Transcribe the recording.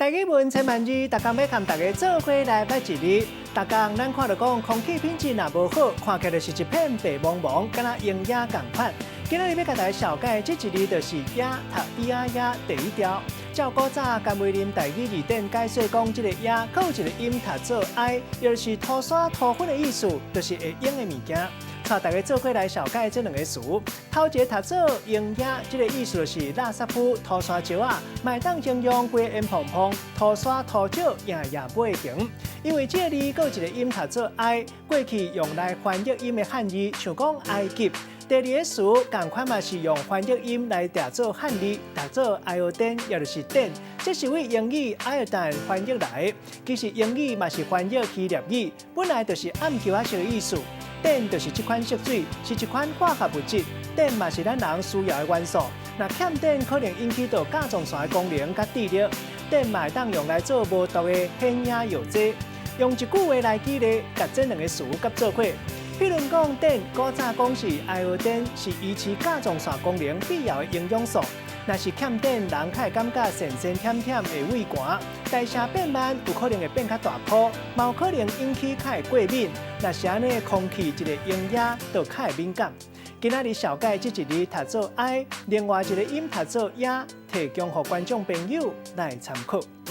台語文千萬字，逐工欲共大家做伙來捌一字。逐工咱看著講空氣品質若無好，看起來是一片白茫茫，敢若烏影仝款。今仔日欲共大家紹介這一字，就是影讀伊仔也第一調。照古早甘為霖台語字典解說講，這个影閣有一個音讀做哀，也就是塗沙塗粉的意思，就是會用的物件。帶大家做伙來紹介這兩個詞，頭一个讀做蠅仔，這个意思就是垃圾夫塗沙石仔，嘛會當形容規个煙蓬蓬塗沙塗石掖掖袂停。因為這个字閣有一個音讀做埃，過去用來翻譯音的漢字，像講埃及。第二个詞仝款嘛是用翻譯音來讀做漢字，讀做愛荷電，也就是碘。這是對英語 iodine 翻譯來的。其實英語嘛是翻譯希臘語，本來就是暗球仔色的意思。碘就是這款色水，是一款化學物質。碘嘛是咱人需要的元素。若欠碘可能引起著甲狀腺的功能佮智力。碘嘛會當用來做無毒的顯影藥劑。用一句話來舉例，共這兩个詞佮做伙。比如講，碘古早講是愛荷碘，是維持甲狀腺功能必要的營養素。若是欠碘，人較會感覺跣跣忝忝，會畏寒，代謝變慢，有可能會變較大顆，嘛有可能引起較會過敏。若是按呢，空氣一个烏影就較會敏感。今仔日紹介這一字讀做哀，另外一个音讀做影，提供予觀眾朋友來參考。